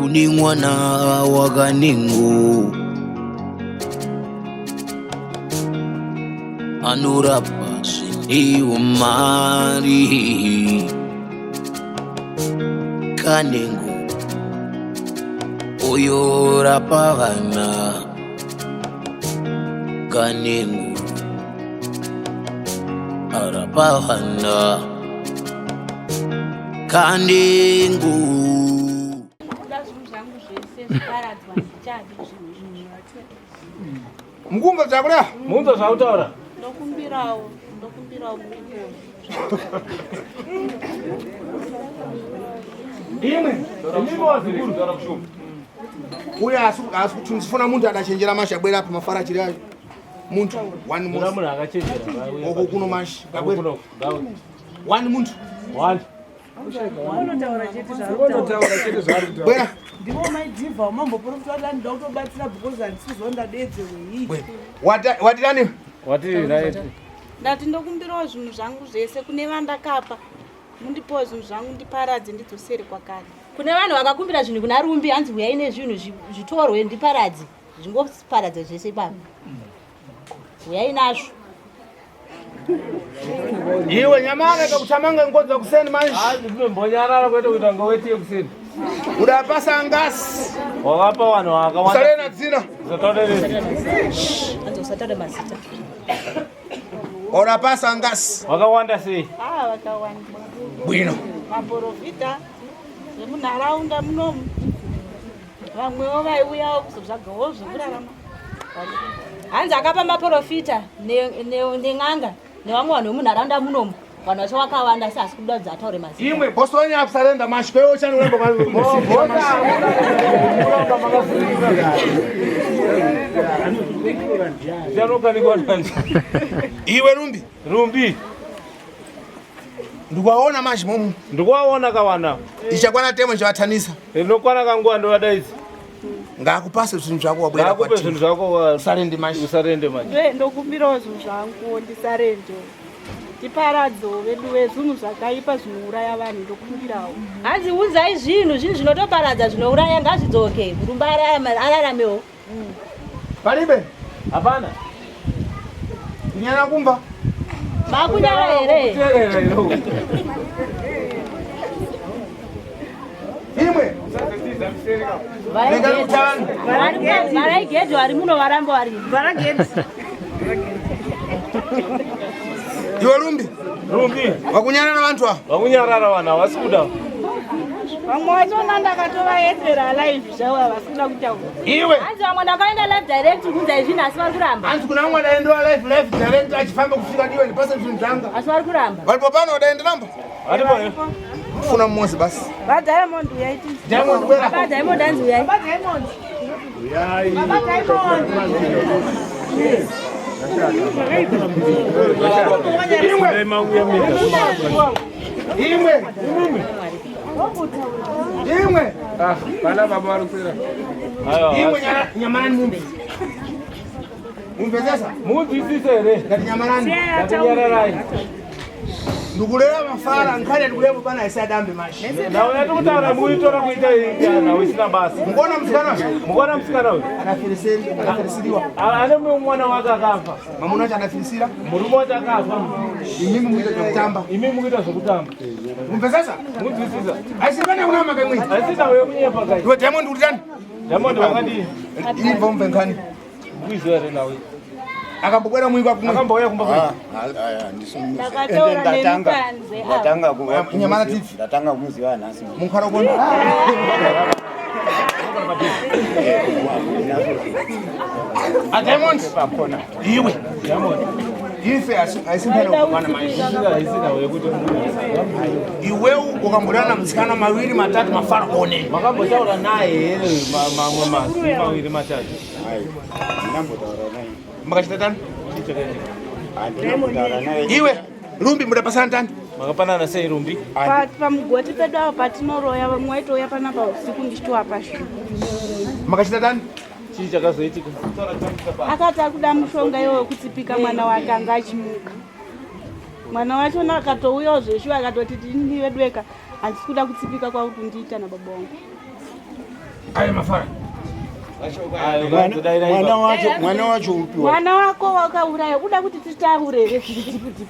Kune mwana wakanengo anorapa zvine umari Kanengo uyo rapa vana Kanengo arapa vana Kanengo. Mukumba zvakuda. Munzo zvautaura. Ndokumbirawo, ndokumbirawo mundipo. Imwe. Imwe wazikuru zara kushoma. Uye asi asi kuti ndifuna muntu adachenjera mashi abwera apa mafara achiri ayo. Muntu one Muna muntu. munhu akachenjera. Oko kuno mashi. Kabwera. Kuno. Ngawe. One muntu. One. Unotaura chete zvaari kutaura. Bwera. Ndivo maidhivha wamamboprofita kuti anoda kutobatsira because handisi ndadeedzerwei. Bwera. Wati wati nani? Wati right. Ndati ndokumbirawo zvinhu zvangu zvese kune vandakapa. Mundipowo zvinhu zvangu ndiparadze ndidzosere kwakare. Kune vanhu vakakumbira zvinhu kuna Rumbi hanzi huyai nezvinhu zvitorwe ndiparadze. Zvingoparadze zvese ipapo. Huyai nazvo. Iwe nyamara kakuchamanga ngodza kuseni manje. Hazi kumbonyarara kwete kuita ngoweti yekuseni. Udapasa ngasi. Wakapa vanhu vakawanda. Usarena dzina. Usataure nezita. Hanzi usataure mazita. Udapasa ngasi. Wakawanda sei? Ah, vakawanda. Bwino. Maporofita vemunharaunda munomu. Vamwewo vaiuyawo kuzotsvagawo zvekurarama. Hanzi akapa maporofita nen'anga nevamwe vanhu vemunharaunda munomu. Vanhu vacho vakawanda asi hasi kuda kuti ataure mazita. Imwe bosonya akusarenda mashi kwewe uchani uramba Iwe Rumbi. Rumbi. Ndikuwaona mashi momu. Ndikuwaona kawana. Ichakwana temo chavathanisa. Inokwana kanguva ndovadaidzi. Ngakupase zvinhu zvako wabwera Ngakupe kwatiri. zvinhu zvako Usarende mashi. Usarende mashi. Ndokumbirawo zvinhu zvangu ndisarende. Tiparadzewo vedu vezvinhu zvakaipa zvinouraya vanhu ndokumbirawo. Hanzi unzai zvinhu, zvinhu zvinotoparadza zvinouraya ngazvidzoke. Rumba araramewo. Palibe. Hapana. Kunyara kumba. Makunyara here? Kuteerera iwe. Imwe. Varai gedhi vari muno varamba vari. Iwe Rumbi. Rumbi. Wakunyarara vantu ava. Vakunyarara vanhu havasi kuda. Vamwe vachona ndakatovaendera live zvavo havasi kuda kutaura. Iwe. Hanzi vamwe ndakaenda live direct kunzai zvinhu asi vari kuramba. Hanzi kuna vamwe adaendewa live live direct achifamba kusvika diwe ndipase zvinhu zvanga. Asi vari kuramba. Varipo pano wadaenda namba. Varipo here? Funa mmozi basi. Va Diamond uyai tizi. Diamond bwera. Baba Diamond hanzi uyai. Baba Diamond. Baba Diamond. Imwe. Imwe. Imwe. Ah, vana baba vari kusera. Imwe nyamanani mumbe. Mumvesesa? Munzwisise here? Ngati nyamanani. Ngatinyararai. Ndikulera mafara nkhani ndikulera pana isadambe mashi. Nhau yatikutaura muitora kuita nhau isina basa. Mukuona musikana uyu? Mukuona musikana uyu? Adafirisiri, adafirisiriwa. Ane mwana wake akafa. Mamuna wacho adafirisira. Murume wacho akafa. Imimi mukuita zvekutamba. Imimi mukuita zvekutamba. Mumvesesa? Munzwisisa. Asi pane kunama kamwe. Asi nhau yekunyepa kai. Iwe Diamond uri tani? Diamond wakadii? Ibva mumve nkhani. Mukuiziva here nhau iyi? Akambobwera muikwa kumwe. Akambouya kumba kwenyu. Ndakataura nemi panze apa. Nyamara TV. Ndatanga kumuziva nhasi. Munkara kona. A Diamond. Iwe. Diamond. Ife asimpele kukwana manje. Haisi nhau yekuti Iwe ukambolana musikana mawiri matatu mafara one. makambotaura naye here mamwe masi mawiri matatu? Hai. Ndinambotaura naye. Makachita tani? Chii chakaitika? Handinambotaura naye. Iwe Rumbi mudapasana tani? Makapanana sei Rumbi? Pamugoti pedu apo patinoroya vamwe vaitouya panapa usiku ndichitoapa zvinhu. Makachita tani? Chii chakazoitika? Akati akuda mushonga iwo wekutsipika mwana wake anga achimuka. Mwana wachona akatouyawo zveshuwa akatoti ini vedu weka handisi kuda kutsipika kwauri kundiita nababa wangu. Ayo mafara. Mwana wacho, mwana wacho upi? Mwana wako wakauraya kuda kuti titaure here zviri deep deep.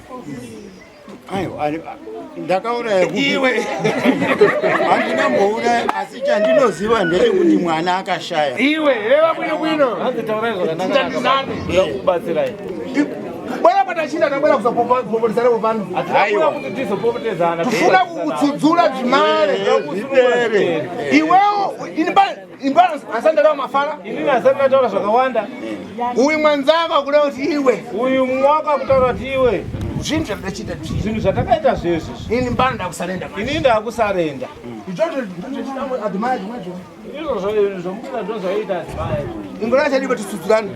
Ayo, ndakauraya kupi? Iwe. Handina mbouraya asi chandinoziva ndechekuti mwana akashaya. Iwe, reva bwino bwino. Hanzi taurai zvakanaka. Kuda kubatsirai. Bwana patachinda tabwera kuzopopotisana pano. Haiwa. Kuti tizopopotezana. Tufuna kutsudzula dzimare. Zvipere. Iwewo imba asandataura mafara. Inini asati ndataura zvakawanda. Uyu mwanzako akuda kuti iwe. Uyu mwaka akutaura kuti iwe. Zvinhu zvatachita zvinhu. Zvinhu zvatakaita zvezvi. Ini mbana ndakusarenda. Inini ndakusarenda. Ichocho ndicho admire chimwecho. Izvozvo zvomukuda ndozvaita admire. Ingora chadiwa titsudzulane.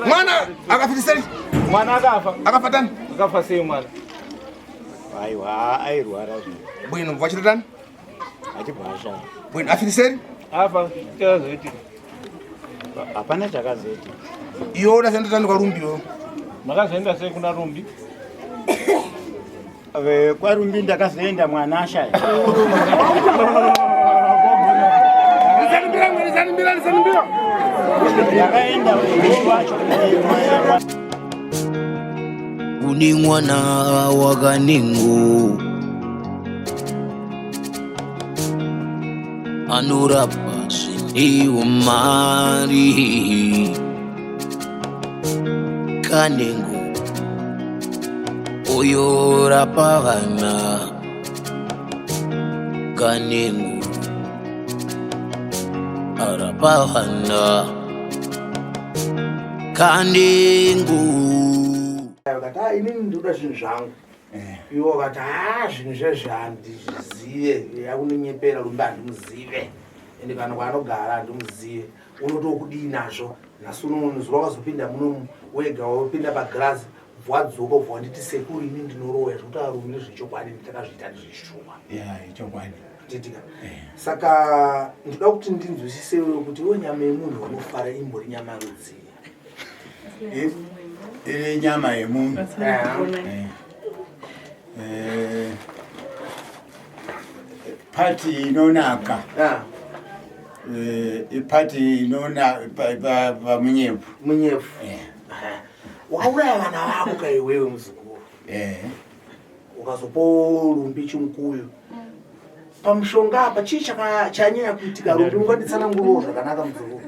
Mwana akafitiseri. Mwana akafa. Akafa tani? Akafa sei mwana? Aiwa, airwara zvino. Bwino vachita tani? Achibva ashaya. Bwino afitiseri? Afa, chakazoitika. Hapana chakazoitika. Iwe udazoenda tani kwaRumbi iwe? Makazoenda sei kuna Rumbi? Kwarumbi ndakazoenda mwana ashaya. Nisanimbira mwe, nisanimbira, nisanimbira. Ndakaenda vacho. Kune mwana wakanengo anorapa zvine mari kanengo oyorapa vana kanengo arapa vana kanengo. Vakati ah, inini ndinoda zvinhu zvangu. Iwo vakati ah, zvinhu zvezvi handizvizive, yakundinyepera Rumbi handimuzive, ende kana kwaanogara handimuzive, unotokudii nazvo nhasi uno zuva wakazopinda munomu wega wapinda pagirazi bva wadzoka ubva wanditi sekuru ini ndinoroya zvekuti arumbi ndezvechokwadi nditakazviita ndezveshuwa. Ya, ichokwadi. Titika. Saka ndoda kuti ndinzwisise iwewe kuti iwe nyama yemunhu unofara imbori nyama rudzii? Iri nyama yemunhu. Pati inonaka. Ipati inona pamunyepu. Munyepu. Wakauraya vana vako ka iwewe muzukuru. Ukazopo Rumbi chimukuyu. Pamushonga apa chii chanyanya kuitika Rumbi ungatitsanangurirawo zvakanaka muzukuru.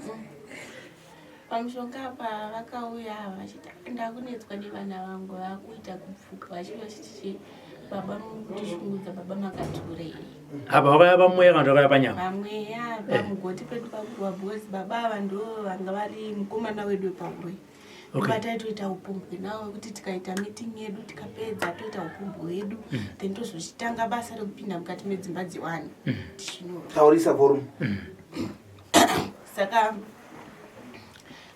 Pamushonga apa vakauya vachiti ndakunetswa nevana vangu vakuita kupfuka vachiti vachiti baba mukutishungudza baba makaturei. Apa vakauya pamweya kana vakauya panyama? Pamweya pamugoti pedu pakuwa because baba ava ndo vanga vari mukomana wedu wepauroi. Okay. Pataitoita upombwe nawo kuti tikaita meeting yedu tikapedza toita upombwe hwedu then tozochitanga basa rekupinda mukati medzimba dzevanhu tichinora. Taurisa volume. Saka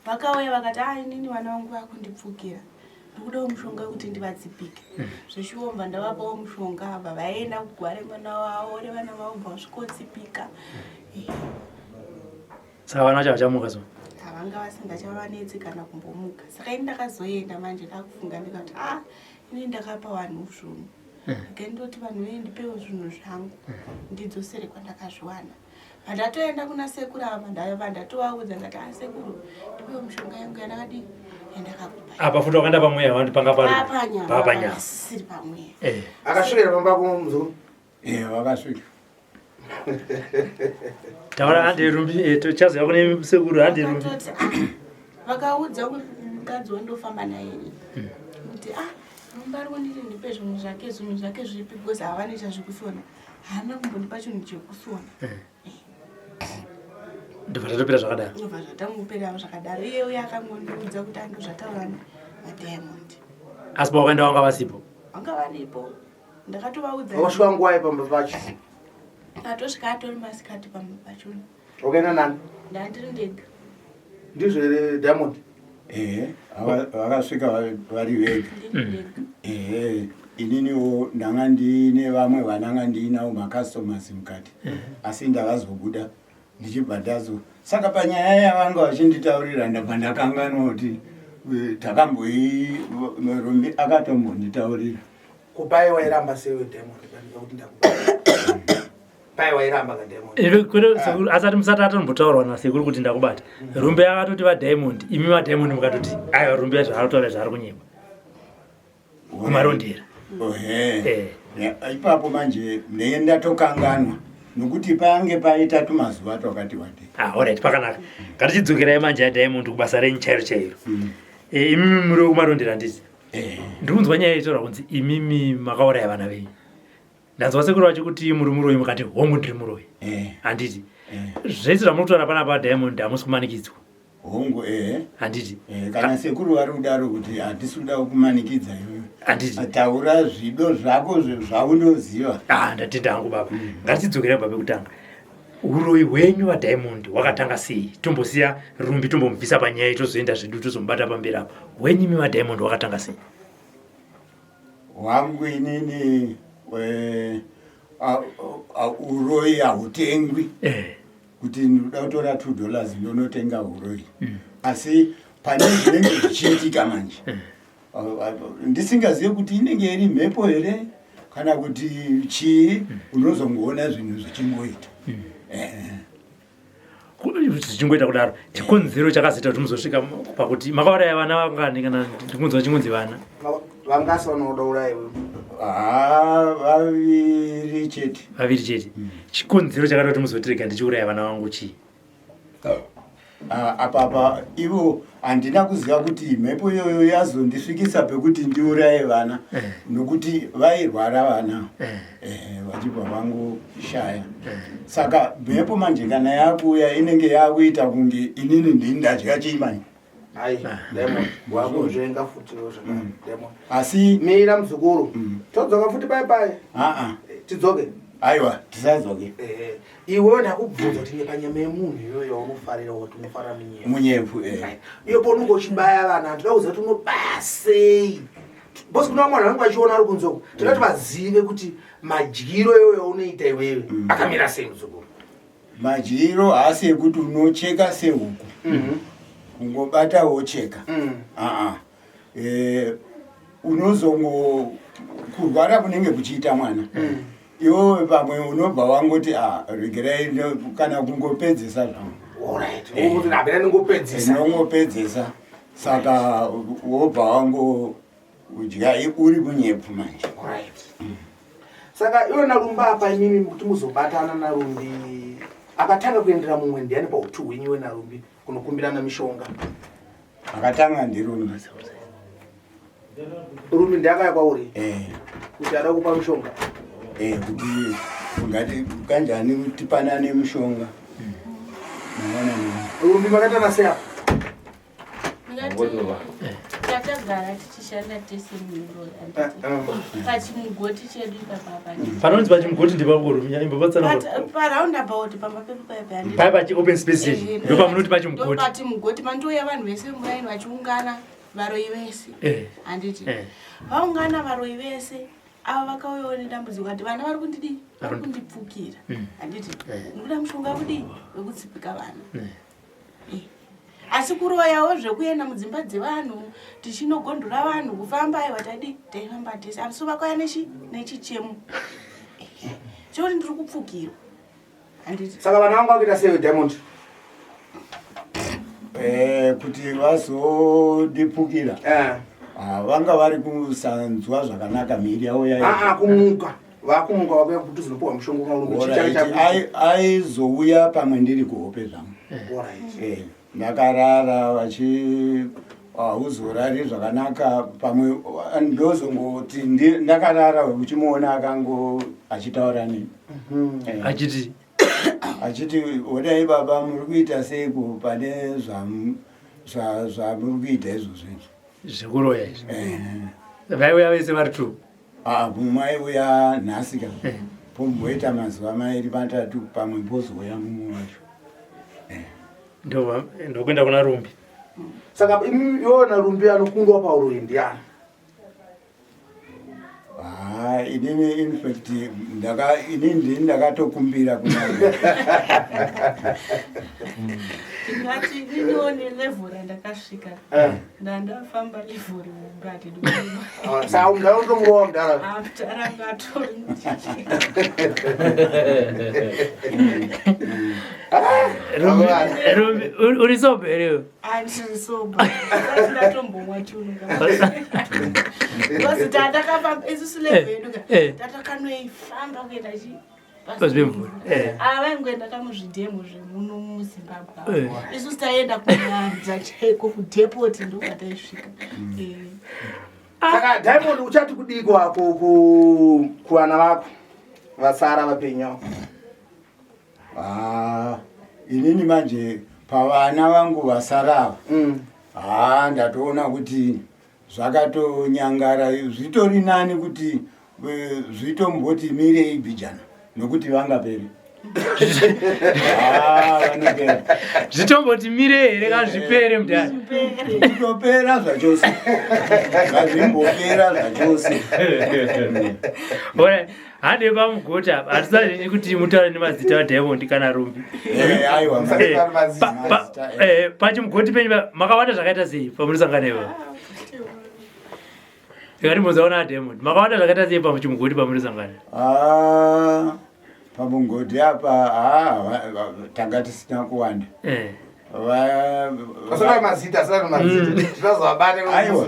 vakauya vakati ah inini vana vangu vakundipfukira ndikudawo mushonga wekuti ndivadzipike. Zveshuwa ndavapawo mushonga ava vaenda kugware mwana wavo revana vavo bva vasvikotsipika. Saka vana vacho havachamuka so? Havanga vasingachavanetsi kana kumbomuka. Saka ini ndakazoenda manje ndakufunga ndikati ah ini ndakapa vanhu zvinhu. Rega ndoti vanhu vee ndipewo zvinhu zvangu ndidzosere kwandakazviwana. Pandatoenda kuna sekuru ava vandatovaudza ndikati ah sekuru ndipewo mishonga yangu yandakadii yandakakupa. Apa futi wakaenda pamweya wandi panga pari Panyama. Panyama. Siri pamweya. Akasvikira pamba pako muzukuru? Vakasvika. Taura hande Rumbi, tochazouya kune sekuru hande Rumbi. Vakatoti ah vakaudza mukadzi wandofamba naye ini kuti ah Rumbi ari kunditi ndipe zvinhu zvake zvinhu zvake zvipi because havane chazvekusona. Haana kumbondipa chinhu chekusona. Ndobva zvatopera zvakadaro. Ndobva zvatangopera zvakadaro. Iye uye akangondiudza kuti ando zvataura naDiamond. Asi pawakaenda vanga vasipo? Vanga varipo. Ndakatovaudza. Wakasvika nguwai pamba pacho? Atosvika atori masikati pamba pacho. Wakaenda nani? Ndandiri ndega. Ndizvo here Diamond? Vakasvika vari vega. Ininiwo ndanga ndine vamwe vananga ndiinawo macustomers mukati. Asi ndakazobuda ndichibva ndazo. Saka panyaya yavanga vachinditaurira ndabva ndakanganwa kuti takamboi Rumbi akatombonditaurira. Kupai wairamba sei Diamond pandika kuti ndakupa? Pai wairamba ka Diamond. Iwe kwete sekuru asati musati atombotaurwa nasekuru kuti ndakubata. Rumbi akatoti vaDiamond, imi vaDiamond mukatoti aiwa Rumbi zvaari kutaura zvaari kunyeba. Kumarondera. Ohe. Eh. Ya, Ipapo manje ndenge ndatokanganwa nokuti pange paita tumazuva twakati wandei. Ah, alright, pakanaka. Ngatichidzokerai manje aDiamond kubasa renyu chairo chairo. Eh, imimi muri wekumarondera handiti? Eh. Ndiri kunzwa nyaya itaura kunzi imimi makauraya vana venyu. Ndanzwa sekuru vachikuti muri muroyi mukati hongu ndiri muroyi. Eh. Handiti? Eh. Zvese zvamuri kutaura panapa Diamond hamusi kumanikidzwa. Hongu ehe. Handiti? Eh, kana sekuru vari kudaro kuti hatisi kuda kumanikidza iwewe. Handiti? Taura zvido zvako zvaunoziva. Ah, ndatenda hangu baba. Ngatichidzokerai baba pekutanga. Uroyi hwenyu vaDiamond hwakatanga sei? Tombosiya Rumbi tombomubvisa panyaya tozoenda zvedu tozomubata pamberi apo. Hwenyu imi vaDiamond hwakatanga sei? Hwangu inini eh, uroyi hautengwi. Eh. Kuti ndinoda kutora 2 dollars ndonotenga uroyi. Asi pane zvinenge zvichiitika manje. Ndisingazive kuti inenge iri mhepo here kana kuti chii, unozongoona zvinhu zvichingoita. Eh. Zvichingoita kudaro. Chikonzero chakazoita kuti muzosvika pakuti makauraya vana vangani kana ndikunzwa chingonzi vana? Vangasi vanoda uraiwe. Ah, vaviri chete. Vaviri chete. Chikonzero chakaita kuti muzotirega ndichiuraya vana vangu chii? Ah, apa ivo handina kuziva kuti mhepo iyoyo yazondisvikisa pekuti ndiuraye vana nokuti vairwara vana vachibva vangoshaya. Saka mhepo manje kana yakuuya inenge yakuita kunge inini ndini ndadya chii manje. Ai, Diamond, wakunzvenga futi zvakare. Diamond. Asi mira muzukuru. Todzoka futi pai pai. Aa. Tidzoke. Aiwa, tisadzoke. Eh, iwewe ndakubvunza kuti panyama yemunhu iyoyo unofarira kuti unofarira munyepfu. Munyepfu eh. Iyo paunenge uchibaya vana handida kuziva kuti unobaya sei. Bosi kuna vamwe vanhu vanenge vachiona vari kunze uko. Toda kuti vazive kuti madyiro iyoyo aunoita iwewe akamira sei muzukuru. Madyiro haasi ekuti unocheka sehuku. Kungobata wocheka. Aa. Unozongo kurwara kunenge kuchiita mwana. Iwewe pamwe unobva wangoti ah, regerai kana kungopedzesa zvangu. Alright. Wokuti ndapera ndingopedzisa. Ndongopedzesa. Saka wobva wango udya uri munyepfu manje. Alright. Saka iwe naRumbi apa imimi kuti muzobatana naRumbi akatanga kuendera mumwe ndiani pautu hwenyu iwe naRumbi kunokumbirana mishonga? Akatanga ndiRumbi. Rumbi ndiakaya kwauri? Eh. Kuti ada kupa mushonga? Eh, kuti ngati kanjani tipanane mushonga. Maona ni. Rumbi makaitana sei apa? Tatagara tichishanda tese muroyi pachimugoti chedu ipapapa. Panonzi pachimugoti ndepako imbopatsana. Paroundabout pamba pedu paipa. Pai pachi open space ichi ndopamunoti pachimugoti. Ndopachimugoti pandouya vanhu vese muraini vachiungana varoyi vese. Handiti vaungana varoyi vese ava vakauyawo nedambudziko ati vana vari kundidii, vari kundipfukira. Handiti ndikuda mushonga kudii wekutsipika vana. Asi kuroyawo zvekuenda mudzimba dzevanhu tichinogondora vanhu kufamba, aiwa tadi taifamba tese. Asi vakauya nechichemo chekuti ndiri kupfukirwa. Handiti Saka vana vangu vakuita sei, Diamond? Eh, kuti vazondipfukira. Eh. Ah, vanga vari kusanzwa zvakanaka mhiri yavo Aa, kumuka. Vakumuka vakuya kuti uzonopiwa mushonga unaRumbi. Alright, aizouya pamwe ndiri kuhope zvangu. Alright. Eh, ndakarara vachi hauzorari zvakanaka pamwe ndozongoti ndakarara uchimuona akango achitaura neni. Eh. Achiti? Achiti odai baba muri kuita seiko pane zvamuri kuita izvozvo izvi. Zvekuroya izvi. Eh. Vaiuya vese vari two? Ah, mumwe aiuya nhasi ka. Pomboita mazuva mairi matatu pamwe pozouya mumwe wacho. Ndokuenda kuna Rumbi. Saka iwe naRumbi anokundwa pauroyi ndiani? Ah, Ah, inini infact ndaka inini ndini ndakatokumbira kuna Ndingati iniwo nelevel randakasvika. Ndandafamba level rihombe hatidi Ah, saka mudhara unotomurowa mudhara mudhara ngatori Rumbi, uri sober here? Andiri sober. Ndatombomwa chunu. Because tandakafamba isusu level yedu ka. Tatakanoifamba kuenda chi Pasi pemvura. Ava vaingoenda kamuzvidhemu zvemuno muZimbabwe. Isusu taienda kunyanza chaiko kudepot ndokwataisvika. Saka Diamond, uchati kudii kuvana vako vasara vapenyu avo? Ah, inini manje pavana vangu vasara ava, haa, ndatoona kuti zvakatonyangara. Zvitori nani kuti zvitomboti mirei bhijana, nokuti vangaperi. Ah, vanopera. Zvitomboti mire here kana zvipere, mudhara? Kutopera zvachose, ngazvimbopera zvachose. Alright, hande pamugoti apa. Hatisazvinyi kuti mutaure nemazita aDiamond kana Rumbi. Aiwa. Pachimugoti penyu makawanda zvakaita sei pamunosangana ivo? Tikati muzaona aDiamond, makawanda zvakaita sei pamuchimugoti pamunosangana? Ah, pamugodhi apa, ah, tanga tisina kuwanda. Asina mazita, asina mazita, tinazovabate. Aiwa,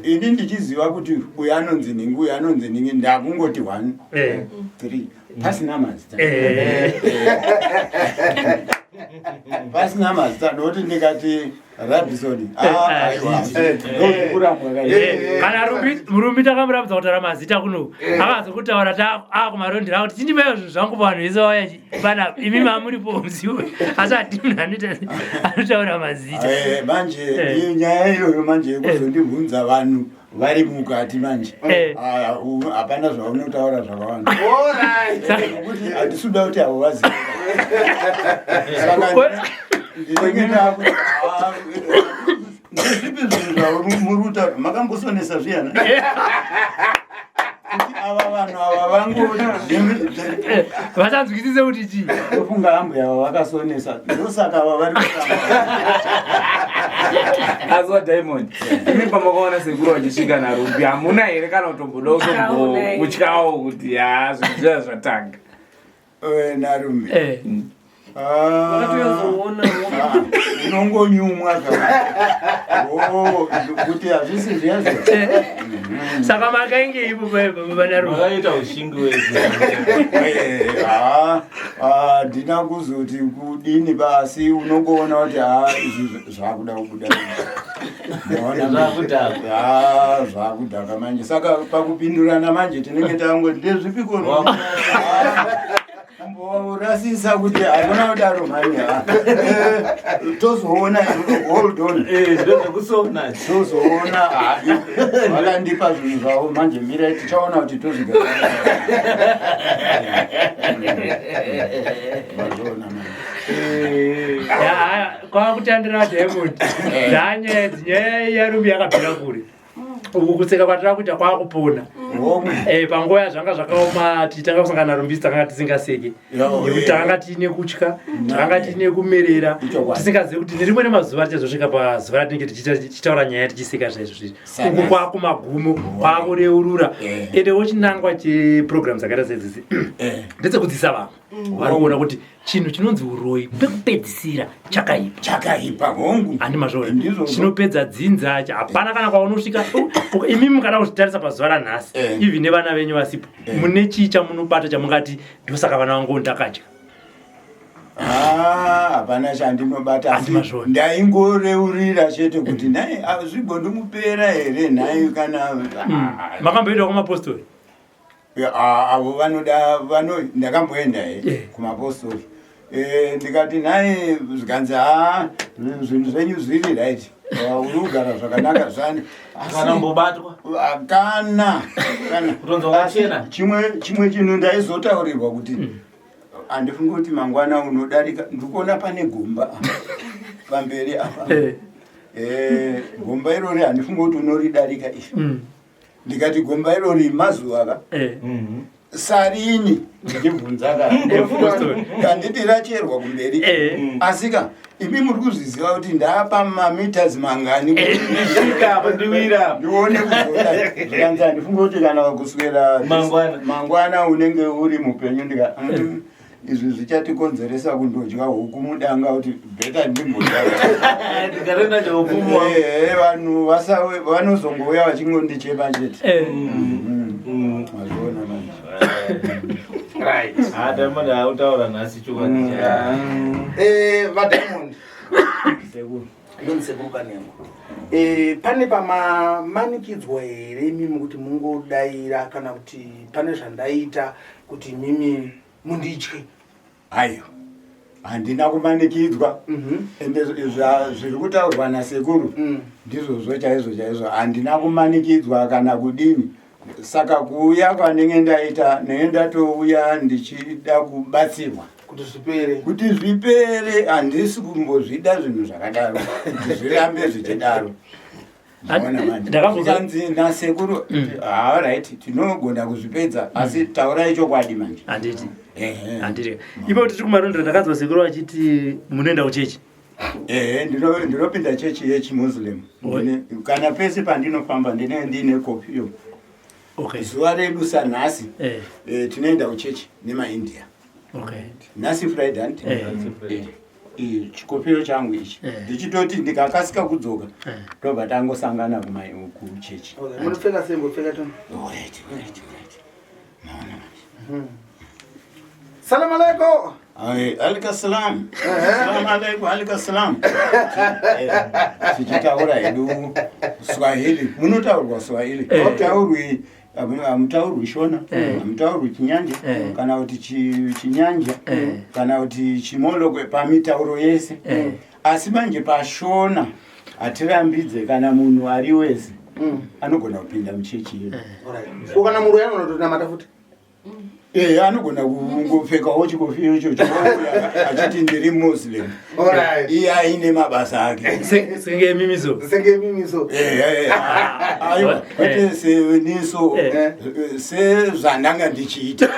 ini ndichiziva kuti uyu anonzi ningi, uyu anonzi ningi, ndakungoti one, three, pasina mazita. Pasina mazita, nokuti ndikati Rabison, aiwa, ndokurambwa. Kana Rumbi, Rumbi takamurambidza kutaura mazita kuno. Akazokutaura akumarondera kuti chindipaiwo zvinhu zvangu, vanhu vese vauya pana imi mamuripo muziwe, asi hati munhu anotaura mazita. Manje iyo nyaya iyoyo manje yekuzondibvunza vanhu vari mukati manje, Ah, hapana zvaunotaura zvakawanda, nokuti handisi kuda kuti avo vazive. Saka ndinenge ndakuti, ah, ndezvipi zvinhu zvavo muri kutaura makambosonesa zviyana, kuti ava vanhu ava vangu Vasanzwisise kuti chii. Ndofunga ambuya ava vakasonesa, ndosaka ava vari kutamba. Asi waDiamond, imi pamakaona sekuru vachisvika naRumbi, hamuna here kana kutomboda kutombokutyawo kuti ha, zvinhu zviya zvatanga? Narumbi? Ah, Wakatozoona. Ah, unongonyumwa Oh, kuti hazvisi zviya zviya. Saka makainge ipo panaRumbi? Makaita ushingi wese. Handina kuzoti kudini basi, unongoona kuti ha, izvi zvakuda kubuda. Maona? Zvakudhaka. Ah, zvakudhaka manje. Saka pakupindurana manje tinenge tangoti ndezvipiko, kumborasisa kuti hakuna kudaro mhani. Tozoona, hold on. Ndozvekusona. Tozoona. Ah, vakandipa zvinhu zvavo manje, mirai tichaona kuti tozvigadzira. Mazvoona manje. Kwakutandira Diamond, dzanyaya dzinyaya yaRumbi yakabvira kure. Uku kuseka kwatira kuita kwakupona. Panguva yazvanga zvakaoma tichitanga kusangana naRumbisi, takanga tisingaseki nekuti takanga tiine kutya, takanga tiine kumerera, tisingazivi kuti nerimwe remazuva tichazosvika pazuva ratinenge tichitaura nyaya tichiseka zvaizvo zvizvi. Uku kwakumagumo, kwakureurura. Endewo chinangwa cheprogram dzakaita sedzidzi ndedzekudzidzisa vamwe vari kuona kuti chinhu chinonzi uroyi pekupedzisira chakaipa. Chakaipa, hongu. Handi mazvoona? Chinopedza dzinza. Hapana kana kwaunosvika. Imimi mukada kuzvitarisa pazuva ranhasi, even nevana venyu vasipo, mune chii chamunobata chamungati ndosaka vana vangu ndakadya? Ah, hapana chandinobata, asi ndaingoreurira chete kuti nhai, ah, zvigondimupera here nhai kana Makamboenda kumapostori? Ya, ah, avo vanoda vano ndakamboenda he kumapostori. Ndikati nhai, zvikanzi ha, zvinhu zvenyu zviri right. Ah, uri kugara zvakanaka zvani. Kana mbobatwa? Ah, kana kana Kutonzi wakachena? Chimwe chinhu ndaizotaurirwa kuti handifungi kuti mangwana unodarika, ndikuona pane gomba pamberi apa. Gomba irori handifungi kuti unoridarika izvi. Ndikati gomba irori mazuva ka Eh. Sarini ndichibvunza ka handiti racherwa kumberi Eh. asi ka imi muri kuzviziva kuti ndapa mameters mangani Eh. ndione kuzoda zvikanzi handifunge kuti kana kuswera Mangwana. mangwana unenge uri mupenyu ndika izvi zvichatikonzeresa kundodya huku mudanga kuti bheta ndimbodya ndikatoenda cheupumu wangu. Eh, vanhu vanozongouya vachingondichema chete Eh. Mazviona manje. Right. Ah, Diamond hautaura nhasi chokwadi. Eh, vadiamond ndonzi sekuru Kanengo. Eh, pane pamamanikidzwa here imimi kuti mungodaira kana kuti pane zvandaita kuti mimi munditye? Aiwa, handina kumanikidzwa. Ende zviri kutaurwa nasekuru ndizvozvo chaizvo chaizvo. Handina kumanikidzwa kana kudini. Saka kuuya kwanenge ndaita, ndenge ndatouya ndichida kubatsirwa kuti zvipere, kuti zvipere. Handisi kumbozvida zvinhu zvakadaro kuti zvirambe zvichidaro. Maona manje. Zvikanzi nasekuru, alright, tinogona kuzvipedza, asi taurai chokwadi manje. Handiti, handiti ipo tiri kumarondera, ndakanzwa sekuru vachiti munoenda kuchechi. Ehe, ndinopinda chechi yechimuslim. Kana pese pandinofamba ndinenge ndiine kopiyo. Zuva redu sanhasi tinoenda kuchechi nemaindia. Nhasi Friday, handiti? Chikopiyo changu ichi, ndichitoti ndikakasika kudzoka tobva tangosangana kuchechi. Okay, munopfeka sei? Mbopfeka toni. Alright, alright, alright. Salam alaikum. Ai, alika salam. Salam alaikum, alika salam. Tichitaura hedu Swahili. Munotaurwa Swahili. Hamutaurwi hamutaurwi Shona, hamutaurwi Chinyanja, kana kuti Chinyanja, kana kuti Chimolokwe pamitauro yese. Asi manje paShona hatirambidze kana munhu ari wese anogona kupinda muchechi yedu. Alright. Ko kana muroyi anonotonamata futi? Ehe, anogona kungopfekawo chikofiyo ichocho achiti ndiri Muslim. Alright. Iye aine mabasa ake. Senge mimiso. Senge mimiso. Ehe, aiwa, kwete seniso, sezvandanga ndichiita,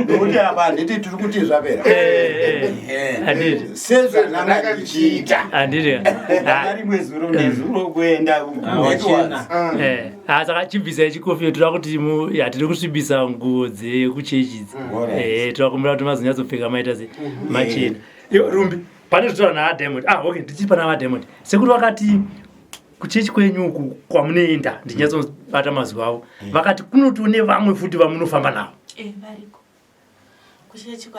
nokuti apa handiti tiri kuti zvapera. Ehe, sezvandanga ndichiita. Handiti. Ndanga rimwe zuro nezuro kuenda backwards. Ah, saka chibvisai chikofiyo, toda kuti hatidi kusvibisa nguo dzekuchechi idzi. Alright. Toda kumbira kuti mazonyatsopfeka maita se machena. Iwe Rumbi, pane zvitaura naadiamond. Ah, okay, ndichiri pana vadiamond. Sekuru vakati kuchechi kwenyu uku kwamunoenda, ndinyatsobata mazwi avo, vakati kunotone vamwe futi vamunofamba navo. Eh, variko kuchechi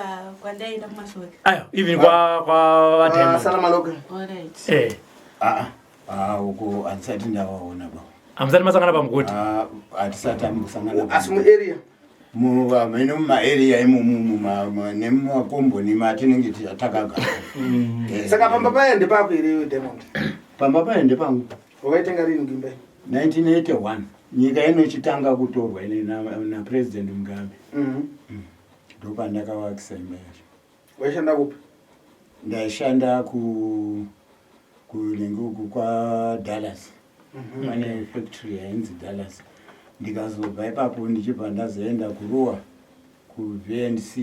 kwandaenda kumasoka. Ayo, even kwa Salam alaikum. Alright. Ah, ah, uko handisati ndavaona ba. Hamusati masangana pamugoti? Hatisati ambosangana. Asi muarea? Mene mumaarea imomo nemumakomboni matinenge takagara. Saka pamba paya ndepako here iwe, Diamond? Pamba paya ndepangu. Wakaitenga rini imba? 1981, nyika ino ichitanga kutorwa ine naPresident Mugabe, ndopandakavakisa imba yacho. Waishanda kupi? Ndaishanda ku kunenge uku kwaDallas. Pane factory yainzi Dallas. Ndikazobva ipapo ndichibva ndazoenda kuRuwa kuVNC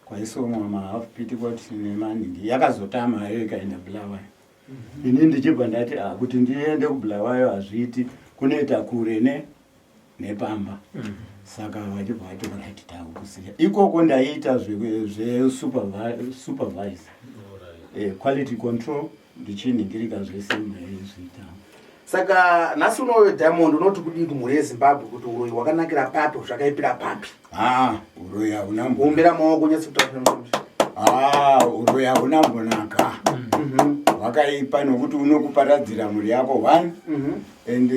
kwaisomwa mahalf petticoat nemaningi. Yakazotama hayo ikaenda Bulawayo. Ini ndichibva ndati, ah, kuti ndiende kuBulawayo hazviiti, kunoita kure nepamba. Saka vachibva vati, right, takukusiya ikoko. Ndaiita zvesupervisor, quality control, ndichinhingirika zvese ndaizviita. Saka nhasi unoyo, Diamond, unoti kudii kumhuri yeZimbabwe kuti uroyi hwakanakira papi, zvakaipira papi? Ha, uroyi hauna Kuombera maoko, unyatse kutaura. Ha, uroyi hauna mbonaka, hwakaipa nokuti unokuparadzira mhuri yako one and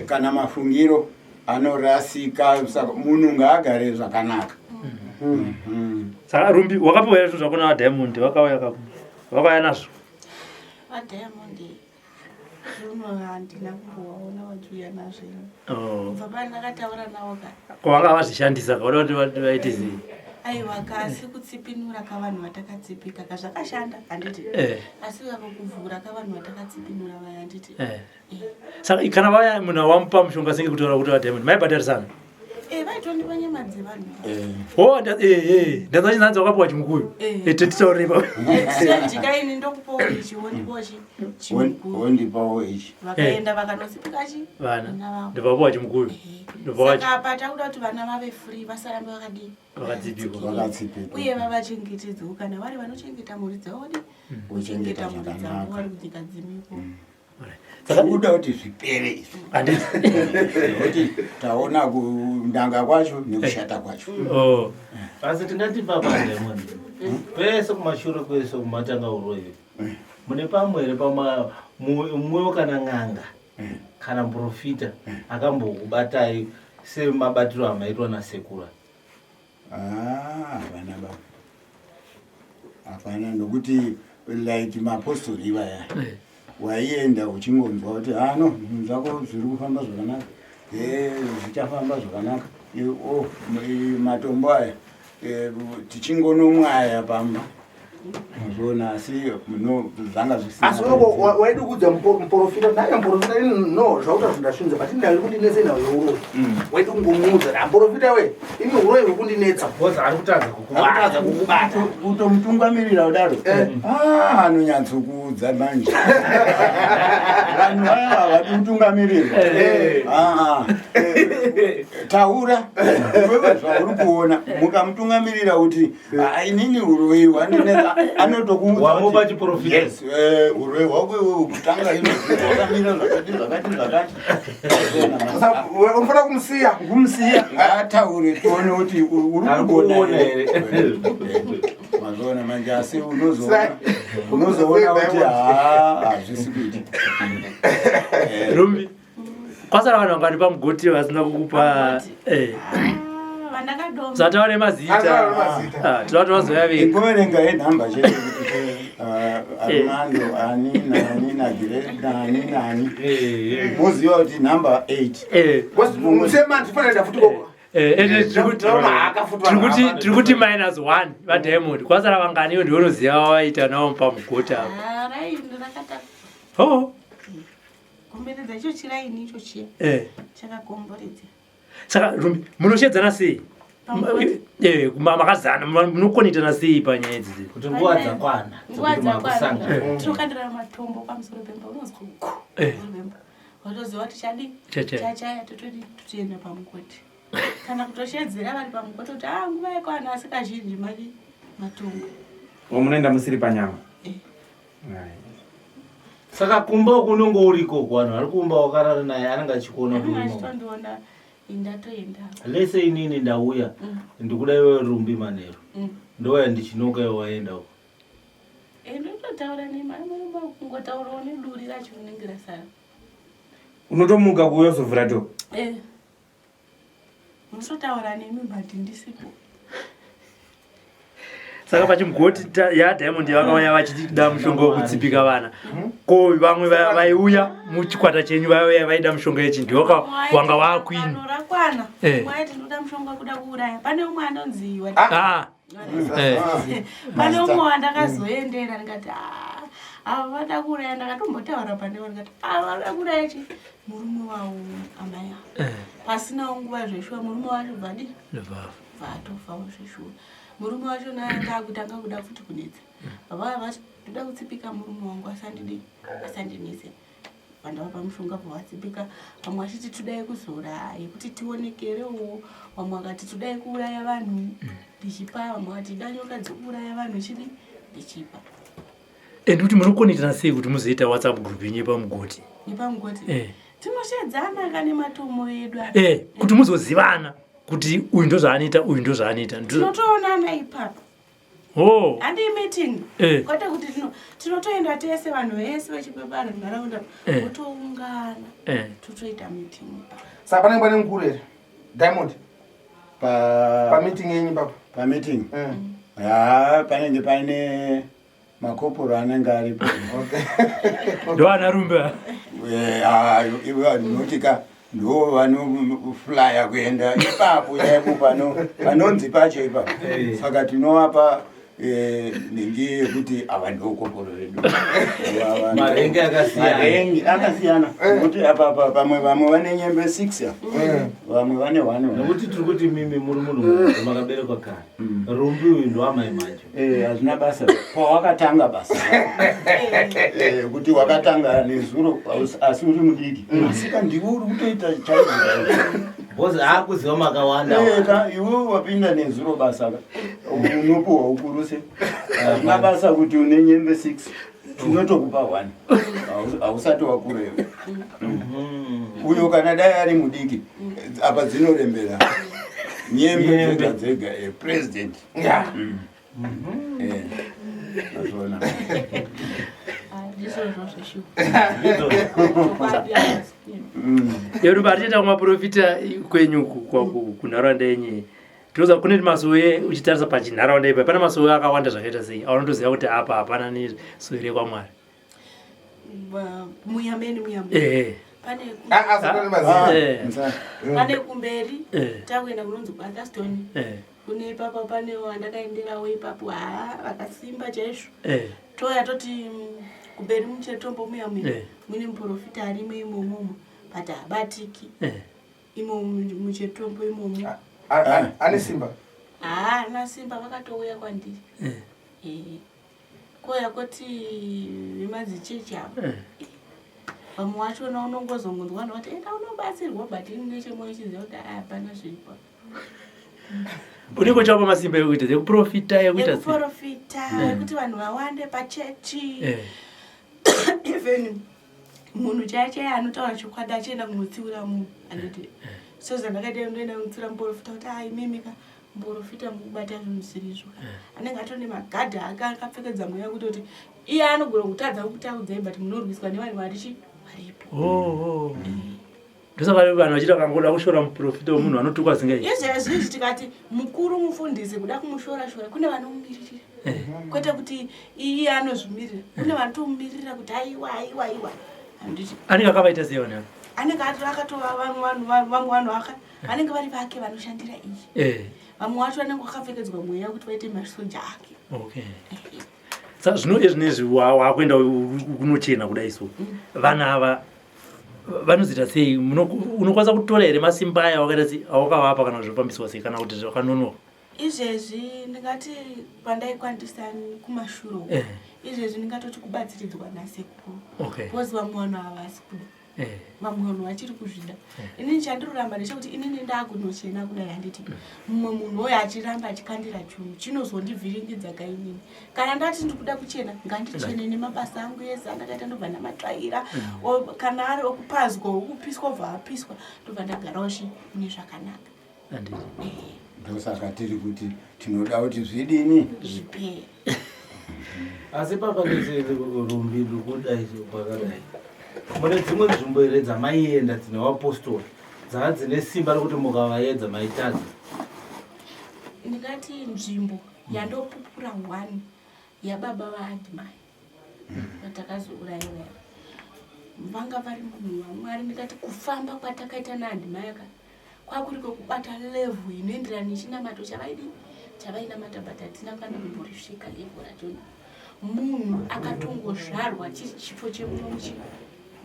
kana mafungiro anorasika. Saka munhu ngaagare zvakanaka. Saka Rumbi, wakapiwa here zvinhu zvako navadiamond? Vakauya nazvo? VaDiamond zvinhu handina kumbovaona vachiuya nazvo. Oh. Kubva pandakataura navo ka. Ko vanga vazvishandisa kauda kuti vaite sei? Aiwa kasi kutsipinura kavanhu vatakatsipika ka zvakashanda handiti? Asi vavo kuvhura kavanhu vatakatsipinura vaya handiti? Saka kana vaya munhu wamupa mushonga senge kutaura kuti vadiamond maibhadharisana? Vaitondipa nyama dzevanhu. Oh, ndanzwa chinzanzi wakapiwa chimukuyu. Totitaurire pa. Ndika ini ndokupawo ichi wondipawo chimukuyu. Wondipawo ichi. Vakaenda vakanotsipika chi vana. Ndobva wapiwa chimukuyu. Saka apa takuda kuti vana vave free vasarambe vakadii? Vakatsipikwa. Vakatsipikwa. Uye vavachengetedzewo kana vari vanochengeta mhuri dzavo vodii? Vochengeta Vochengeta mhuri dzavo zvakanaka. vari kunyika dzimiko. Tikuda kuti zvipere izvi. Handiti. Nekuti taona kundanga kwacho nekushata kwacho. Oh. Asi tingati papa Diamond, kwese kumashure kwese kumatanga uroyi mune pamwe here pama mumwewo kana n'anga kana muprofita akambokubatai semabatiro amaitwa nasekura? Ah, hapana baba. Hapana nokuti like mapostori ivaya waienda uchingonzwa kuti ano zvinhu zvako zviri kufamba zvakanaka, zvichafamba zvakanaka. Oh, matombo aya tichingonomwaya pamba mazviona, asi no zvanga zvisina. Asi waidi kuudza muprofita naye muprofita ini no zvauta zvinhu ndazvinza but ini kundinetsa inhau yeuroyi. Waidi kungomuudza kuti muprofita we ini uroyi huri kundinetsa. Because ari kutadza kukubata. Kukubata. Kutomutungamirira kudaro. Ah, anonyatsokuudza manje. Vanhu vaya havadi kutungamirirwa. Taura iwewe zvauri kuona. Mukamutungamirira kuti inini uroyi hwandinetsa, anotokuudza Wamupa kuti, chiprofita. Yes, uroyi hwako iwewe kutanga ino hwakamira zvakati zvakati zvakati. Unofanira kumusiya. Kumusiya ngaataure tione kuti uri Ari kuona kuona here. here. Mazviona manje, asi unozoona kuti hazvisi kuita. Rumbi. Kwasara vanhu vangani pamugoti vasina kukupa Vandakadoma. Usataure mazita. Asataure mazita. Ah, tinoda kuti vazoya vega. Ingoverenga yenhamba chete kuti Armando ani nani nagire nani nani. Moziva kuti nhamba 8. Musemani tifanira futi koko. Ende Taona haka futi vanhu ava. tiri kuti minus 1 vadiamond. Kwasara vangani iwe ndiwe unoziva waita navo pamugoti apa. Ah, raini rakata Oh. komberedza icho chiraini icho chiya. Chakakomberedza. Saka Rumbi, munoshedzana sei? Pamugoti. Makazana, munokonetana sei panyaya idzi? Kuti nguva dzakwana Nguva dzekuti dzakwana. makusangana. Tinokandira matombo pamusoro pemba unonzwa ku. Pamusoro pemba. Watoziva kuti chadi Chachaya. chachaya totodi totoenda pamugoti. Kana kutoshedzera vari pamugoti kuti nguva yakwana asi kazhinji mari matombo. Munoenda musiri panyama. Saka kumba uku unonge uriko vanhu vari kumba wakarara naye anenge achikuona Anenge kuti urimo. achitondiona indatoenda. Lese inini ndauya ndikuda iwe Rumbi manheru. Ndouya ndichinoka iwe waenda uko. Ndototaura kungotaurawo neduri racho rinenge rasara. Unotomuka kuuya uzovhura to. Musotaura nemi but ndisipo. Saka pachimugoti yaDiamond vakauya vachida mushonga wekutsipika vana. Ko vamwe vaiuya muchikwata chenyu vaiuya vaida mushonga yechinhu wanga waakwini. Vanhu rakwana. Mwaiti ndoda mushonga wekuda kuuraya. Pane umwe anonzi Pane umwe wandakazoendera ndikati ava vada kuuraya, ndakatombotaura panewo ndikati ava vada kuuraya chi murume wavo amai ava. Pasinawo nguva zveshuwa murume wacho bvadi bvatofawo zveshuwa. Murume wacho naye anga akutanga kuda futi kunetsa. Baba vati ndoda kutsipika murume wangu asandidi asandinetse. Vandavapa mushonga bvawatsipika, vamwe vachiti tudai kuzora yekuti tionekerewo, vamwe vakati tudai kuuraya vanhu ndichipa, vamwe vakati da nyoka dzekuuraya vanhu chidi ndichipa. Ende kuti munokonetana sei kuti muzoita WhatsApp group yenyu yepamugoti? Yepamugoti? Tinoshedzana kane matomo edu aya. Kuti muzozivana kuti uyu ndozvaanoita, uyu ndozvaanoita. Tinotoonana ipapo. Oh. Handi meeting. Kwete kuti tinotoenda tese vanhu vese vechipepara nharaunda votoungana. Totoita meeting ipapo. Saka panenge pane mukuru here? Diamond. Pa meeting yenyu ipapo. Pa meeting? Ya, panenge paine makoporo anenge aripo. Ndo ana Rumbi. Iwe ndinoti ka Ndo vanoflya kuenda ipapo chaipo pano panonzi pacho ipapo. Saka tinovapa nhingi yekuti ava ndokoporo redu. Marenge akasiyana. Marenge akasiyana. Nekuti apa apa pamwe vamwe vane nyembe 6 apa. Vamwe vane 1. Nekuti tiri kuti mimi muri munhu mukuru makaberekwa kare. Rumbi uyu ndoamai macho. Eh, hazvina basa. Pawakatanga basa. Eh, kuti wakatanga nezuro asi uri mudiki. Asika ndiwe uri kutoita chaizvo. Because aakuziva makawanda. Eh, ka iwe wapinda nezuro basa ka. Unopuwa ukuru se. Hazvina basa kuti une nyembe 6. Tinotokupa 1. Hausati wakura iwe. Uyo kana dai ari mudiki apa dzinorembera. Nyembe dzega dzega president. Eh, azvona. Ndizvozvo zveshuwa. Yoruba atienda kumaprofita kwenyu kunharaunda yenyu. Tinoziva kune masowe uchitarisa pachinharaunda ipa pane masowe akawanda zvakaita sei aunotoziva kuti apa hapana nesowe rekwaMwari. Muyameni muyameni. Pane pane kumberi takuenda kunonzi kuAtherstone. Kune ipapo pane wandakaenderawo ipapo haa vakasimba chaizvo. Toya toti kumberi muchetombo muya muya mune muprofita arimo imomomo but haabatiki. Imo muchetombo imomo. Ane simba? Haana simba vakatouya kwandiri. Koya koti vemadzichechi ava. Vamwe vachona unongozongonzwa vanhu vati enda unobatsirwa but ini nechemwoyo chiziva kuti hapana zviripo. Unenge uchapa masimba ekuita ekuprofita ekuita sei? Ekuprofita ekuti vanhu vawande pachechi. Even munhu chaiye chaiye anotaura chokwadi achienda kunotsiura munhu handiti. Sezvandakaita ndoenda kunotsiura muprofita kuti ah imimi ka muprofita mukubata zvinhu zvisiri izvo. Anenge atori nemagadhi ake akapfekedza mweya kutoti iye anogona kutadza kukutaudzai but munorwiswa nevanhu varichi varipo. Oh, oh. Ndosaka vanhu vachiti vakangoda kushora muprofita wemunhu vanotukwa zingai. Izvezvi izvi tikati mukuru mufundisi kuda kumushora shora kune vanomumiririra. Kwete kuti iye anozvimirira. Kune vanotomumirira kuti aiwa aiwa aiwa. Handiti. Anenge akavaita sei vanhu ava? Anenge akatova vamwe vanhu vamwe vanhu aka vanenge vari vake vanoshandira iye. Vamwe vacho vanenge vakapfekedzwa mweya kuti vaite masoja ake. Okay. Saka zvino ezvinezvi wakuenda kunochena kudai so. Vanhu ava vanozoita sei? Unokwanisa kutora here masimba aya wakaita sei awakavapa kana zvofambiswa sei kana kuti zvakanonoka? Izvezvi ndingati pandaikwanisa kumashure uko. Izvezvi ndingatoti kubatsiridzwa nasekuru. Okay. Because vamwe vanhu havasi kuda. Vamwe vanhu vachiri kuzvida. Inini chandinoramba ndechekuti inini ndakunochena kudai handiti. Mumwe munhu uyo achiramba achikandira chinhu chinozondivhiringidza ka inini. Kana ndati ndikuda kuchena ngandichene nemabasa angu ese andakaita ndobva ndamatsvaira. Kana ari okupazwa okupiswa obva apiswa ndobva ndagarawo chi mune zvakanaka. Handiti. Ndosaka tiri kuti tinoda kuti zvidini zvipere. Asi papa rumbi ndikudai pakadai. Mune dzimwe nzvimbo here dzamaienda dzine vapostori dzava dzine simba rekuti mukavaedza maitadza? Ndingati nzvimbo yandopupura 1 yababa vaAdmai vatakazourayiwa vanga vari munhu waMwari. Ndingati kufamba kwatakaita naAdmai aka kwakuri kwekubata level inoenderana nechinamato chavaidii chavainamata but hatina kana kumborisvika level rachona. Munhu akatongozvarwa chiri chifo chemuchi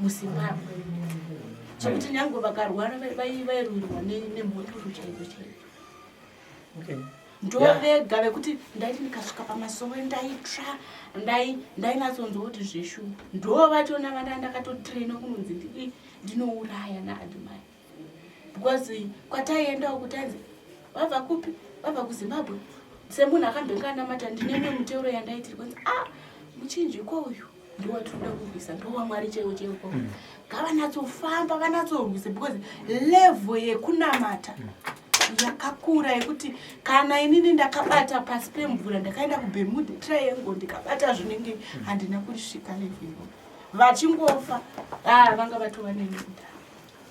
muZimbabwe chekuti nyangwe vakarwara vairwirwa nemhondoro chaidzo chaidzo. Ndo vega vekuti ndaiti ndikasvika pamasowe ndaitsva ndainatsonzwa kuti zveshuwa. Ndo vachona vana ndakatotraina kunonzi ndinouraya naAdmai. Because kwataiendawo kuti anzi vabva kupi? Vabva kuZimbabwe. Semunhu akambenge anamata ndine imwe miteuro yandaitirwa kunzi ah muchinjiko uyu ndiwo watinoda kurwisa ndiwo waMwari chaiwo chaiwo. Ngavanatsofamba vanatsorwisa because level yekunamata yakakura yekuti kana inini ndakabata pasi pemvura ndakaenda kuBermuda Triangle ndikabata zvinenge handina kurisvika level iyoyo. Vachingofa vanga vatova neni kudhara.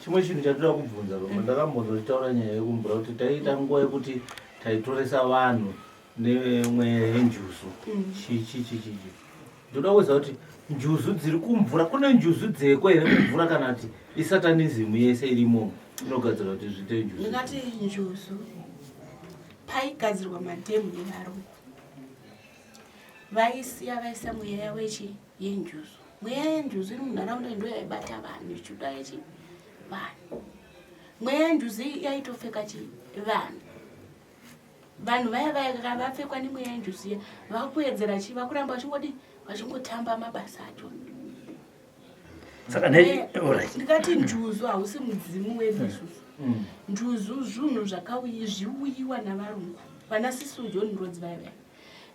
Chimwe chinhu chatinoda kubvunza Roma, ndakambonzwa uchitaura nyaya yekumvura kuti taiita nguva yekuti taitoresa vanhu nemweya yenjuzu. Chi chi chi chi chi. Ndoda kuziva kuti njuzu dziri kumvura, kune njuzu dzeko here kumvura kana kuti isatanism yese irimo inogadzira kuti zviite njuzu? Ndingati njuzu paigadzirwa madhemu nevarungu vaisiya vaisa mweya yavo yechi yenjuzu. Mweya yenjuzu iri munharaunda ndo yaibata vanhu ichiuda yechi vanhu. Mweya yenjuzu iyi yaitopfeka chi vanhu. Vanhu vaya vaya vapfekwa nemweya yenjuzu iya vakuedzera chi vakuramba vachingodi vachingotamba mabasa acho. Saka nei alright. Ndikati njuzu hausi mudzimu wedu isusu. Njuzu zvinhu zvakauyi zviuyiwa navarungu. Vana Cecil John Rhodes vaya vaya.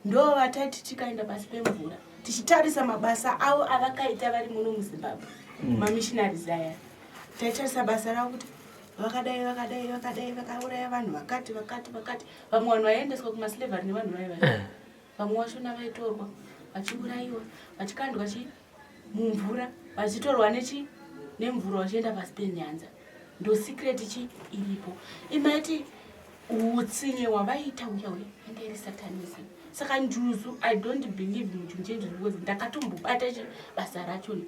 Ndo vatati tikaenda pasi pemvura tichitarisa mabasa avo avakaita vari muno muZimbabwe. Mamissionaries aya. Taitarisa basa ravo kuti vakadai vakadai vakadai vakauraya vanhu vakati vakati vakati. Vamwe vanhu vaiendeswa kumaslavery nevanhu vaya vaya. Vamwe vachona vaitorwa vachiurayiwa vachikandwa chi mumvura vachitorwa nechi nemvura vachienda pasi penyanza. Ndo secret chi iripo. Imaiti utsinye hwavaiita uya uya inge iri satanism. Saka njuzu I don't believe muchinhu chenjuzu because ndakatombobata chi basa rachona.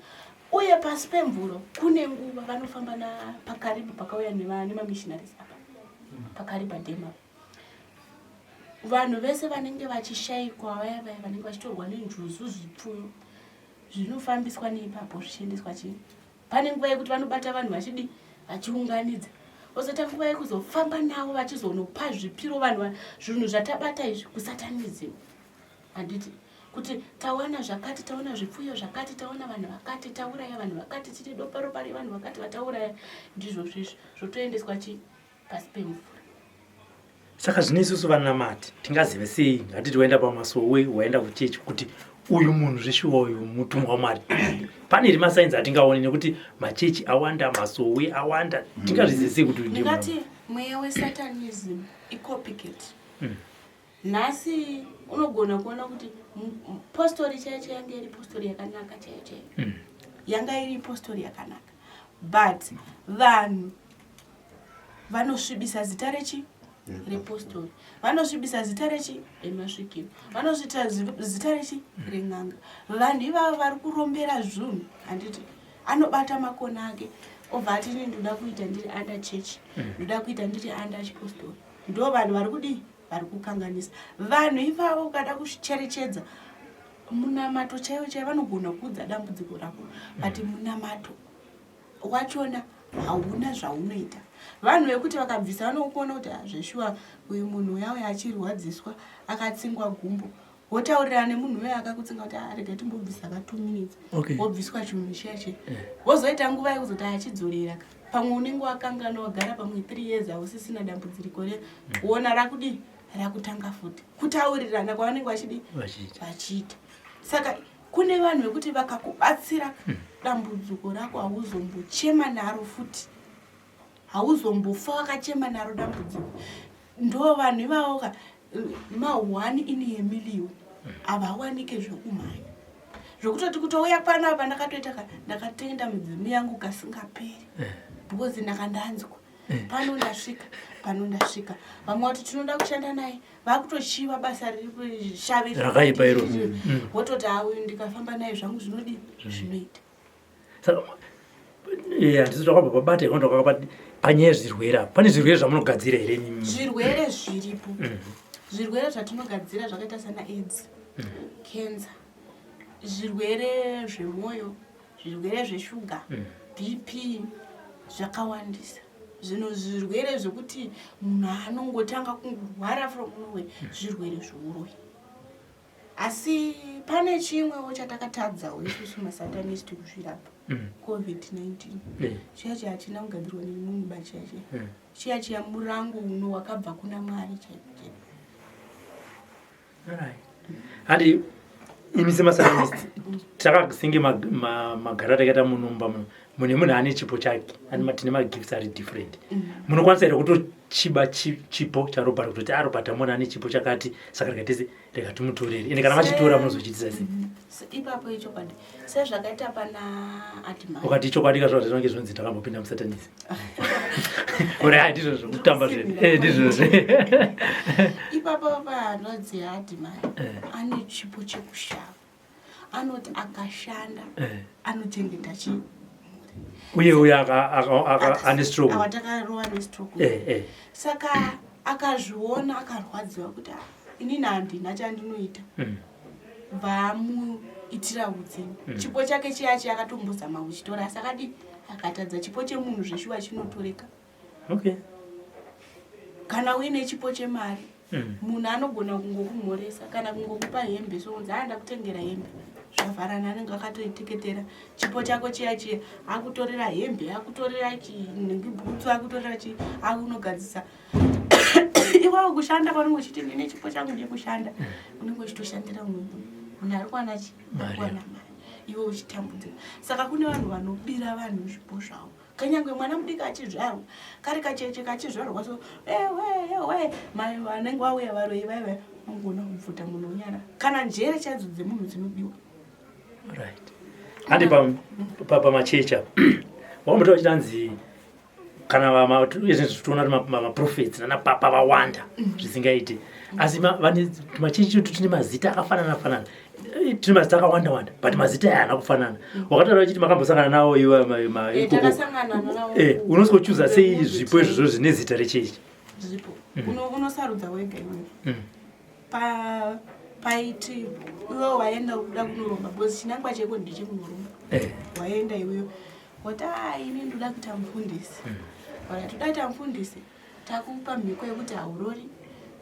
Uye pasi pemvura kune nguva vanofamba na paKariba pakauya nemamissionaries apa. PaKariba dam apa. Vanhu vese vanenge vachishaikwa vaya vaya vanenge vachitorwa nenjuzu zvipfuyo zvinofambiswa neipapo zvichiendeswa chii. Pane nguva yekuti vanobata vanhu vachidi vachiunganidza. Vozoita nguva yekuzofamba navo vachizonopa zvipiro vanhu zvinhu zvatabata izvi kusatanism. Handiti kuti tawana zvakati, tawana zvipfuyo zvakati, tawana vanhu vakati, tauraya vanhu vakati, tine dopa ropa revanhu vakati vatauraya, ndizvo zvezvo zvotoendeswa chi pasi pemvura. Saka zvino isusu vanamati tingazive sei, ngatiti waenda pamasowe, waenda kuchechi, kuti uyu munhu zveshuwa uyu mutumwa waMwari? Pane here masainzi atingaone nekuti machechi awanda, masowe awanda, tingazvizive sei kuti uyu ndiye munhu? Ndingati mweya wesatanism icopycat. Nhasi unogona kuona kuti postori chaiyo chaiyo yanga iri postori yakanaka chaiyo chaiyo. Yanga iri postori yakanaka. But vanhu vanosvibisa zita rechi repostori, vanosvibisa zita rechi remasvikiro, vanosvibisa zita rechi ren'anga. Vanhu ivavo vari kurombera zvinhu, handiti anobata makona ake obva ati ini ndoda kuita ndiri under church, ndoda kuita ndiri under chipostori. Ndo vanhu vari kudii? Vari kukanganisa. Vanhu ivavo ukada kucherechedza munamato chaiwo chaiwo vanogona kuudza dambudziko rako, but munamato wachona hauna zvaunoita. Vanhu vekuti vakabvisa vanokuona kuti zveshuwa uyu munhu uya uya achirwadziswa akatsingwa gumbo, wotaurirana nemunhu uya akakutsinga kuti rega timbobvisa ka 2 minutes. Wobviswa chinhu chiya chiya. Wozoita nguva yekuzoti achidzorera ka. Pamwe unenge wakanganwa wagara pamwe 3 years hausisina dambudziko riya. Wona rakudii? Rakutanga futi. Kutaurirana kwavanenge vachidii? Vachiita. Saka kune vanhu vekuti vakakubatsira dambudziko rako hauzombochema naro futi. Hauzombofa wakachema naro dambudziko. Ndo vanhu ivavo ka ma 1 in a million havawanike zvekumhanya. Zvekutoti kutouya pano apa ndakatoita ka ndakatenda midzimu yangu kasingaperi. Because ndakandanzwa. Pano ndasvika, pano ndasvika. Vamwe vati tinoda kushanda naye, vakutochiva basa riri shavi rakaipa iro. Wototi uyu ndikafamba naye zvangu zvinodii? Zvinoita. Saka handisi takabva pabata ikondo kakabata panyaya yezvirwere apa. Pane zvirwere zvamunogadzira here imi? Zvirwere zviripo. Zvirwere zvatinogadzira zvakaita sana AIDS, cancer, zvirwere zvemwoyo, zvirwere zveshuga, BP, zvakawandisa. Zvinhu zvirwere zvekuti munhu anongotanga kungorwara from nowhere, zvirwere zveuroyi. Asi pane chimwewo chatakatadzawo isusu masatanist kuzvirapa. COVID-19. Chiya chiya hachina kugadzirwa nemunhu ba chiya chiya. Chiya chiya murango uno wakabva kuna Mwari chaipo chaipo. Alright. Handi imi semasatanist takasinge magara takaita munomba muno mune munhu ane chipo chake, ane tine magifts ari different. Munokwanisa here kutochiba chipo chaRobert kutoti Robert amona ane chipo chakati, saka rega tese rega timutorere. Ende kana vachitora munozochiitisa sei? Ipapo ichokwadi sezvakaita pana Admire. Ukati ichokwadi ka zvinenge zvinonzi ndakambopinda musatanisi. Uri hai ndizvo zvekutamba zvedu. Ndizvozvo. Ipapo panonzi Admire ane chipo chekushava. Anoti akashanda anochengeta chii. Uye uye ane stroke. Awatakarova nestroke. Saka akazviona, akarwadziwa kuti, "Ah, inini handina chandinoita." Vamuitira utsinye. Chipo chake chiya chiya akatombozama kuchitora, asi akadi akatadza. Chipo chemunhu zveshuwa chinotoreka. Kana uine chipo chemari, munhu anogona kungokumhoresa kana kungokupa hembe, sounzi aenda kutengera hembe, zvavharana. Anenge akatoiteketera chipo chako chiya chiya, akutorera hembe, akutorera chinhingi, bhutsu, akutorera chi, akunogadzisa. Iwewe kushanda kwaunenge uchiti, "Ndine chipo changu ndekushanda," unenge uchitoshandira umwe munhu. Munhu ari kuwana chi? Ari kuwana mari, iwe uchitambudzika. Saka kune vanhu vanobira vanhu zvipo zvavo. Kanyange mwana mudiki achizvarwa, kari kacheche kachizvarwa, so ewe ewe, mai vanenge vauya, varoyi vaiva vanogona kubvuta munhu unyara. Kana njere chaidzo dzemunhu dzinobiwa. Right, handi pamachechi apa wakambotaura uchiti kana izvezvi toona kuti maprophets nanapapa vawanda zvisingaiti, asi vane tumachechi chetu tine mazita akafanana fanana. Tine mazita akawanda wanda, but mazita aya haana kufanana. Wakataura uchiti makambosangana nawo iwe ikoko. Takasangana nawo. Unosikochuza sei zvipo izvozvo zvine zita rechechi? Zvipo unosarudza wega iwewe. Paiti iwe waenda kuda kunoromba, because chinangwa cheko ndechekunoromba. Waenda iwewe, wati, "A, ini ndoda kuita mufundisi." Ora, toda kuita mufundisi, takupa mhiko yekuti haurori,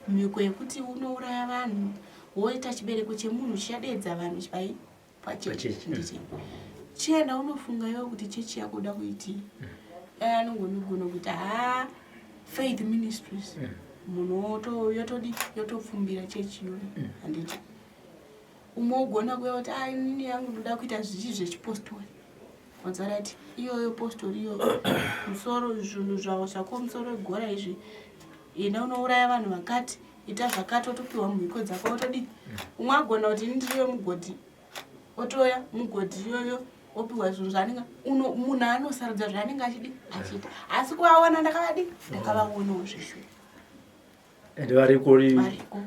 mhiko yekuti unouraya vanhu, woita chibereko chemunhu chichadeedza vanhu pai pachechi. Pachechi. Ndiche chienda unofunga iwe kuti chechi yako uda kuitii. Dai anongonogona kuti, "Ha, Faith Ministries." Munhu yotodi yotopfumbira chechi iyoyo, handiti? Umwe ugona kuya kuti, "A, inini yangu ndoda kuita zvichi zvechipostori." Wadzarati iyoyo postori iyoyo, musoro zvinhu zvavo zvako, musoro wegora izvi, enda unouraya vanhu vakati, ita zvakati, wotopiwa mhiko dzako, wotodi. Umwe agona kuti, "Ini ndiriyo mugodhi," otoya mugodhi iyoyo, opiwa zvinhu zvaanenge munhu anosarudza zvaanenge achidi achiita. Asi kuvaona ndakavadi, ndakavaonawo zveshuwa. Ende variko Variko.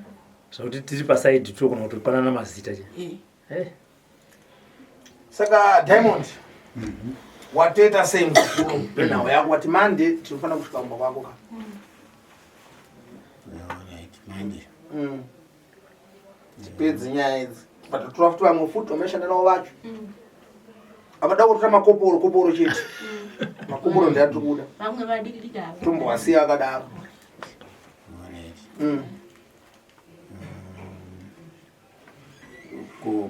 Zvakuti tiri paside togona kutopanana mazita che. Saka Diamond, watoita sei muzukuru nenhau yako? Wati Monday tinofanira kusvika kumba kwako ka? Alright, Monday. Tipedze nyaya idzi, patatora futi vamwe futi vamashanda navo vacho avada kutora makoporo koporo chete. Makoporo ndeatiri kuda. Vamwe vadikidiki avo. Tombowasiya akadaro. Alright.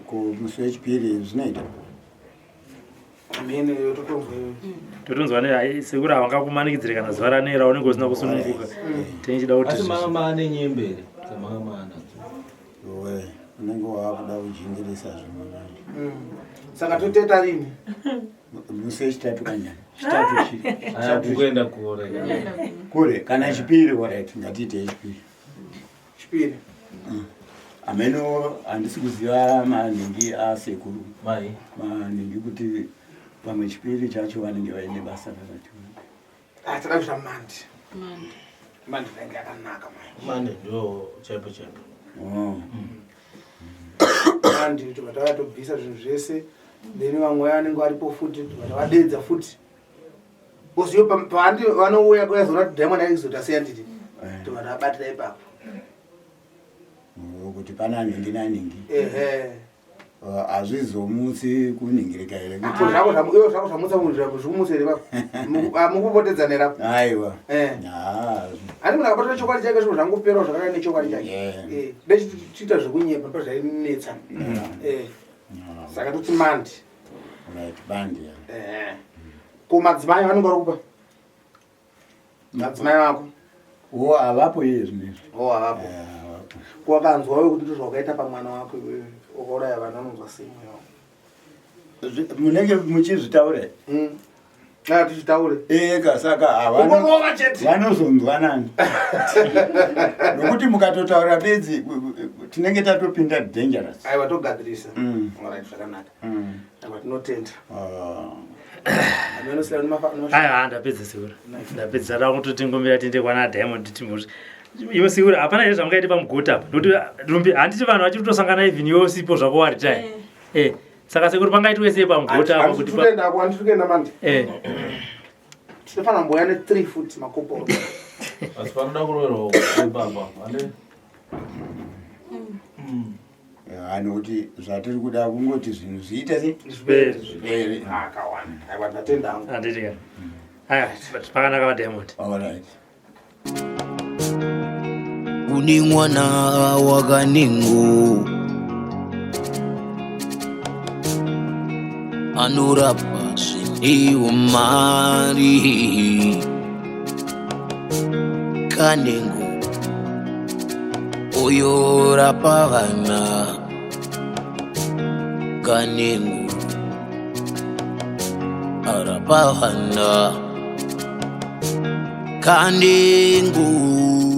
Ko musi wechipiri zvinoita? Amene totonzwa iyoyo. Totonzwa ne sekuru havangakumanikidzire kana zuva ranera unenge usina kusununguka. Tinechida kuti Asi manga maane nyembe here dzamanga maanadzo? We unenge waakuda kujingirisa zvimwe manje. Saka toteta rini? Musi wechitatu kanyana, chitatu Aya, kukuenda kure. Kure kana chipiri. Alright, ngatiite chipiri. Chipiri. Ameno handisi kuziva manhingi asekuru. Mai. Manhingi kuti pamwe chipiri chacho vanenge vaine basa rakati. Ah, tada kuita Monday. Monday. Monday inenge yakanaka manje. Monday ndo chaipo chaipo. Oh. Monday tobva tavatobvisa zvinhu zvese, then vamwe vanenge varipo futi, tobva tavadedza futi. Because iyo paandi vanouya kuyazoona kuti Diamond aizoita sei, handiti? Tobva tavabatira ipapo. Oh, kuti pana nhingi nanhingi. Ehe. Hazvizomutsi kunhingirika here kuti Ko zvako iwo zvako zvamutsa munhu, zvikumutsa here papo? Mukupotedzana here apo? Aiwa. Ah, Ani munhu akabatira chokwadi chake, zvinhu zvangoperawo zvakanaka nechokwadi chake. Dechiita zvekunyepa ndozvainetsa. Saka toti Monday. Right, Monday. Ko madzimai vanenge vari kupa madzimai vako? O, havapo iye zvinezvi. O, havapo. Havapo. Ko wakanzwa wewe kuti ndozvawakaita pamwana wako iwewe, wakauraya vanhu, anonzwa sei mwoyo wako? Munenge muchizvitaura? Ah, tichitaure. Eka saka Kungorova chete. Vanozonzwanani nokuti mukatotaura bedzi tinenge tatopinda dangerous. Aiwa, togadzirisa. Alright, zvakanaka. Aiwa, tinotenda. Ah. Aiwa, ndapedza sekuru, ndapedza. Da kutoti ngomira tiende kwana Diamond timboti, iwe sekuru, hapana here zvamungaite pamugota apa? Nokuti Rumbi, handiti vanhu vachiri kutosangana even iwe usipo zvako waritai? Eh, saka sekuru pangaitwe sei pamugota apo kuti pa- Handikuenda ako handikuenda manje. Eh. Tinofanira kumboya ne 3 futi makoporo. Asi panoda kuroverwa ipapa ane Anokuti zvatiri kuda kungoti zvinhu zviite se Zvipere. zvipere. Akawanda. Aiwa ndatenda hangu. Handiti ka. Aya, pakanaka vadiamond. Alright. Kune mwana wakanengo anorapa zvine umari kanengo uyorapa vana kanengo arapa vana kanengo.